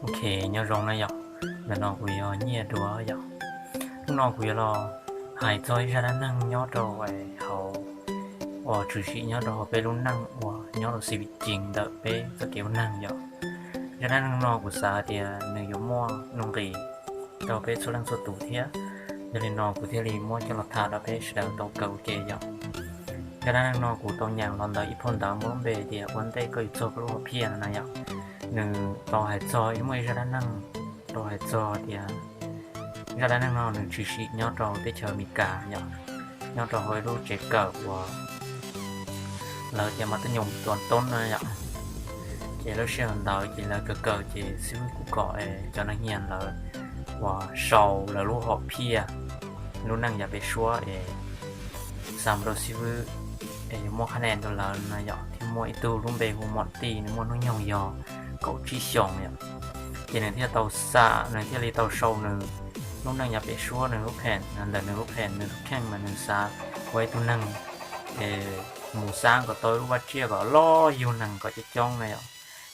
Ok, nyob zoo na yom, ntawm no kuv yog Nyiaj Duav yom. Hnub no kuv yuav los hais txog ib zaj dab neeg nyob rau hauv, uas tshwm sim nyob rau hauv peb lub neej uas nyob rau xi vi cees ntawm peb txoj kev ua neeg yom. Zaj dab neeg no kuv xav tias nws yuav muaj nuj nqis rau peb txhua leej txhua tus thiab. Yog li no kuv thiaj li muab coj los tham rau peb sawv daws tau kawm ua ke yom. Zaj dab neeg no kuv tau nyeem los ntawm ib phau ntawv muaj lub npe tias Ua ntej koj yuav txog koj lub hom phiaj no na yom. Nws tau hais txog ib muaj ib zaj dab neeg, tau hais txog tias zaj dab neeg no nws tshwm sim nyob rau teb chaws Amelikas yom, nyob rau hauv ib lub tsev kawm uas lawv tias mas tuaj nyuam tua toob no yom. Ces lub sij hawm ntawd ces lawv kawm kawm ces xib fwb kuj kom cov neeg nyiag ntawd uas sau lawv lub hom phiaj, lub neej yav pem suab es xa mus rau xib fwb es yuav muab qhab nen rau lawv no yom, thiab muaj ib tug lub npe hu Mom Tij, nws muaj hnub nyoog yog kaum tsib xyoos yom. Ces nws thiaj tau xa, nws thiaj li tau sau nws lub neej yav pem suab, nws lub phem, ntawm nws lub phem nws lub kheej mas nws xav ua ib tug neeg es mus xab kom tau lub vaj tsiaj kom loj yug neeg kom coob coob na yom.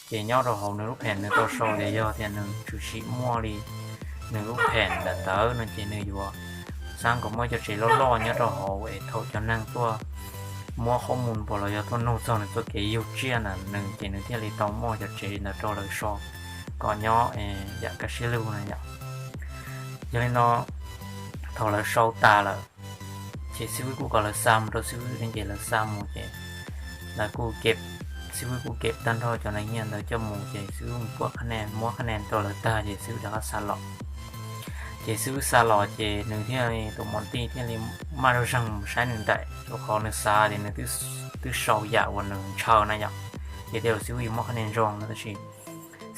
Ces nyob rau hauv nws lub phem nws tau sau tias yog tias nws tshwm sim muaj li nws lub phem ntawm ntawd no ces nws yuav xab kom muaj cov tsev loj loj nyob rau hauv es thaum cov neeg tuaj muab qhob mus npaum los yog tuaj nug txog nws txoj kev yug tsiaj ntawm nws ces nws thiaj li tau muaj cov tsev ntawd rau lawv so kom nyob yam kaj siab lug na yom. Yog li no thaum lawv sau tas lawm ces xib fwb kuj kom lawv xa mus rau xib fwb ne, ces lawv xa mus ces lawv kuj, xib fwb kuj kem tag nrho cov neeg nyiag ntawd coj mus ces xib fwb mus kuaj qhab nen, muab qhab nen rau lawv tag ces xib fwb rov qab xa los. Ces xib fwb xa los ces nws thiaj, tus Mom Tij thiaj li maj zog zeeg mus saib nws nraim, rau qhov nws xav tias nws twb sau yam uas nws ntshaw na yom, ces tej zaum xib fwb yuav muab qhab nen zoo no tab sis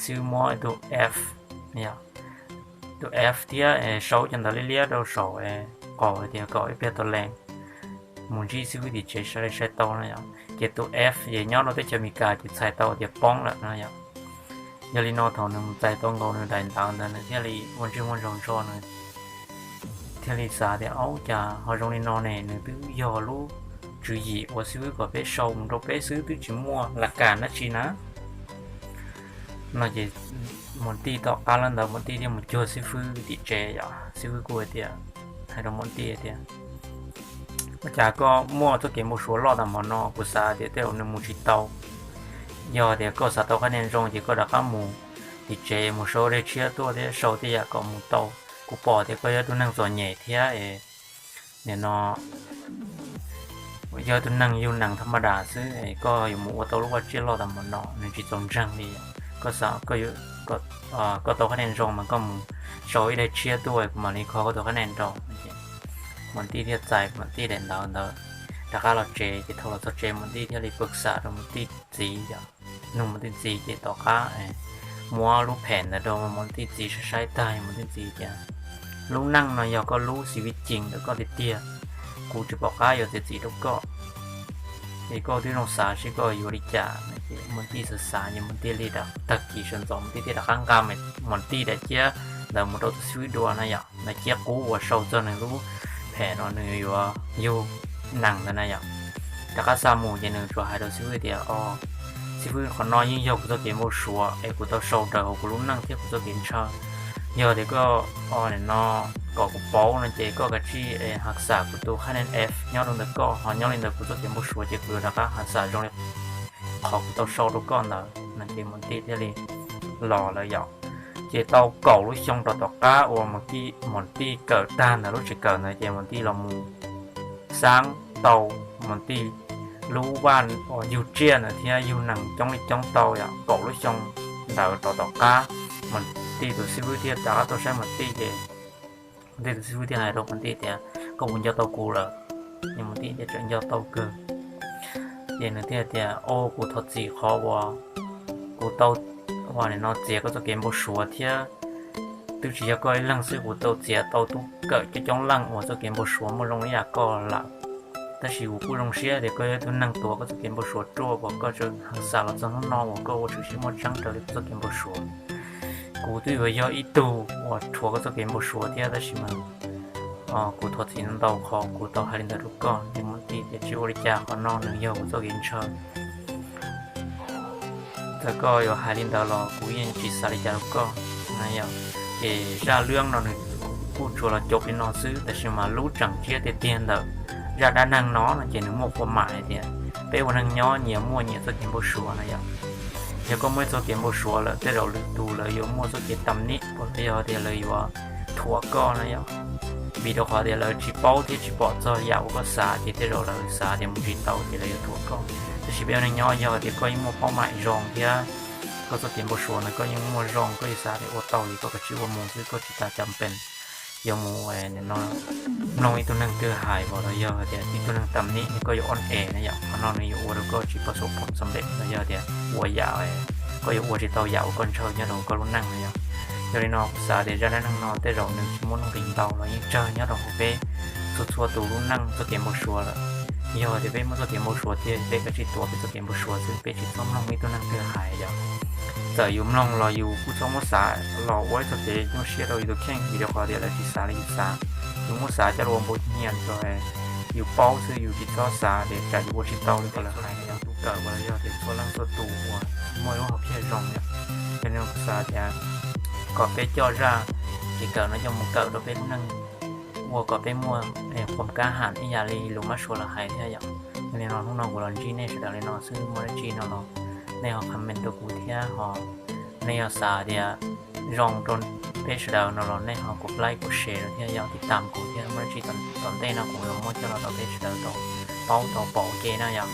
xib fwb muab tus F, tus F thiab sau cov ntawv liab liab rau saum qhov tias kom ib pliag tau lees mus ntsib xib fwb tim tsev sawv daws sai tau no yom. Ces tus F ces nyob rau teb chaws Amelikas ces txhais tau tias poob lawm no yom. Yog li no thaum nws mus txais tau nkaus nws daim ntawv ntawd nws thiaj li ua ntsej muag ntsoog ntsho, nws thiaj li xav tias, Au, cas ho zoo li no ne, nws twb yog lub tswv yim uas xib fwb kom peb sau mus rau peb xwb, twb tsis muaj lam kam dab tsi na. No ces Mom Tij tom qab lawm ntawd Mom Tij thiaj mus cuag xib fwb tim tsev yom. Xib fwb kuj hais tias, hais rau Mom Tij tias, Ua cas koj muaj txoj kev npau suav loj tas hmo no? Kuv xav tias tej zaum nws mus tsis tau. Yog tias koj xav tau qhab nia zoo ces koj rov qab mus tim tsev mus sau dej tshiab tuaj thiab sau tej yam kom mus tau. Kuv pom tias koj yog tus neeg txom nyem thiab es nim no yog tus neeg yug nees thas ma das xwb es koj yuav mus ua tau lub vaj tsiaj loj tas hmo no, nws tsis txaus ntseeg li. Koj xav, koj tau qhab nia zoo mas koj mus sau ib daim tshiab tuaj kuv mam li kho koj tus qhab nia rau. Mom Tij thiaj txais Mom Tij daim ntawv ntawd rov qab los tsev, ces thaum los txog tsev Mom Tij thiaj li pw xam rau Mom Tij txiv, nug Mom Tij txiv ces tom qab muab lub phem ntawd rau Mom Tij txiv saib saib tag, Mom Tij txiv tias, Lub neej no yog koj lub xi vi cim ntawm koj tiag tiag, kuv tsis pom qab yuav txiav txim rau koj. Es koj twb zoo xav seb koj yuav li cas. Ces Mom Tij xav xav ces Mom Tij li rov tag kis sawv ntxov Mom Tij thiaj rov qab nqa Mom Tij daim ciab ntawd mus rau tus xib fwb dua na yom, daim ciab qub uas sau txog nws lub phem no nws yuav yug nees ntawd na yom. Rov qab xa mus ces nws tsuas hais rau xib fwb tias, O, xib fwb, qhov no yeej yog kuv txoj kev npau suav es kuv tau sau raws hauv kuv lub neej thiab kuv txoj kev ntshaw. Yog tias koj, o, nim no kom kuv pauv no ces koj kav tsij has xam kuv tus qhab nia F nyob rau ntawm koj, ho nyob li ntawd kuv txoj kev npau suav ces kuv yuav rov qab has xam zoo li qhov kuv tau sau rau koj ntawd no. Ces Mom Tij thiaj li los lawm yom. Ces tau kaum lub xyoo rau tom qab uas Mom Tij kawm tag ntawm lub tsev kawm ntawd ces Mom Tij los mus xab tau Mom Tij lub vaj uas yug tsiaj ntawd thiab yug nees coob li coob tau yom. Kaum lub xyoo ntawd rau tom qab Mom Tij tus xib fwb thiaj rov qab tuaj saib Mom Tij ces Mom Tij tus xib fwb thiaj hais rau Mom Tij tias, Koj puas nco tau kuv lawm? Ces Mom Tij thiaj tseem nco tau kawg. Ces nws thiaj tias, O, kuv thov txim qhov uas kuv tau, ua li no, txiav koj txoj kev npau suav thiab twb tsis yog koj ib leeg xwb, kuv tau txiav tau tub kawm coob coob leej uas txoj kev npau suav muaj zoo ib yam koj lawm. Tab sis kuv kuj zoo siab tias koj yog ib tug neeg tuav koj txoj kev npau suav ruaj uas koj tseem has xam los txog hnub no uas koj ua tshwm sim muaj tseeb raws li kuv txoj kev npau suav. Kuv twb yuav yog ib tug uas rhuav koj txoj kev npau suav thiab tab sis mas kuv thov txim ntau qhov kuv tau hais li ntawd rau koj. Ces Mom Tij tias, Tsis ua li cas, qhov no nws yog kuv txoj kev ntshaw. Koj yuav hais li ntawd los kuv yeej tsis xav li cas rau koj na yom. Ces zaj lwb no nws kuj tsuas los cov li no xwb, tab sis mas lub tseem tshiab tiag tiag ntawm zaj dab neeg no no ces nws muaj qhua mam hais tias peb ua neeg nyob nyias muaj nyias txoj kev npau suav na yom. Yog koj muaj ib txoj kev npau suav lawm, tej zaum lwm tus lawv yuav muaj txoj kev tam nim, los yog tias lawv yuav thuam koj na yom. Vim rau qhov tias lawv tsis paub thiab tsis pom txog yam uas koj xav, ces tej zaum lawv xav tias mus tsis tau ces lawv yuav thuam koj. Tab sis peb ua neeg nyob, yog tias koj yeej muaj paub mam zoo thiab koj txoj kev npau suav ntawd koj yeej muaj zoo, koj yeej xav tias ua tau, ces koj kav tsij ua mus xwb, koj tsis tas cas pes yuav mus mloog ib tug neeg twg hais los yog tias ib tug neeg tam nim, koj yuav oos es na yom. Qhov no nws yuav ua rau koj tsis pom xu pom xam lem los yog tias ua yam, koj yuav ua tsis tau yam uas koj ntshaw nyob rau koj lub neej na yom. Yog li no kuv xav tias zaj dab neeg no tej zaum nws tsis muaj nuj nqis ntau los yeej tsawg nyob rau hauv peb txhua txhua tus lub neej txoj kev npau suav lawm. Yog tias peb muaj txoj kev npau suav tiag, peb kav tsij tuav peb txoj kev npau suav xwb, peb tsis txhob mloog ib tug neeg twg hais yom. Txawm yus mloog los yus kuj txhob muab xav los ua ib txoj kev nyuaj siab rau yus tus kheej, vim rau qhov tias lawv tsis xav li yus xav. Yus muab xav coj los ua npau nyiaj rau yus paub xwb, yus tsis txhob xav tias tsam yus ua tsis tau li uas lawv hais. Tus kawm uas yog tias txhua leej txhua tus uas muaj lub hom phiaj zoo yom. Yog li no kuv xav tias kom peb coj zaj kev kawm no coj mus kawm rau peb lub neej, ua kom peb muaj qhuam kab ham ib yam li lus mab suav lawv hais thiab yom. Yog li no hnub no kuv los ntsib nej sawv daws li no xwb, muaj dab tsi no los nej ho comment rau kuv thiab ho nej yog xav tias zoo rau peb sawv daws no los nej ho kuv like kuv share thiab yom, tiv tam kuv thiab, muaj dab tsi tom ntej no kuv los muab coj los rau peb sawv daws tau paub tau pom ua ke na yom.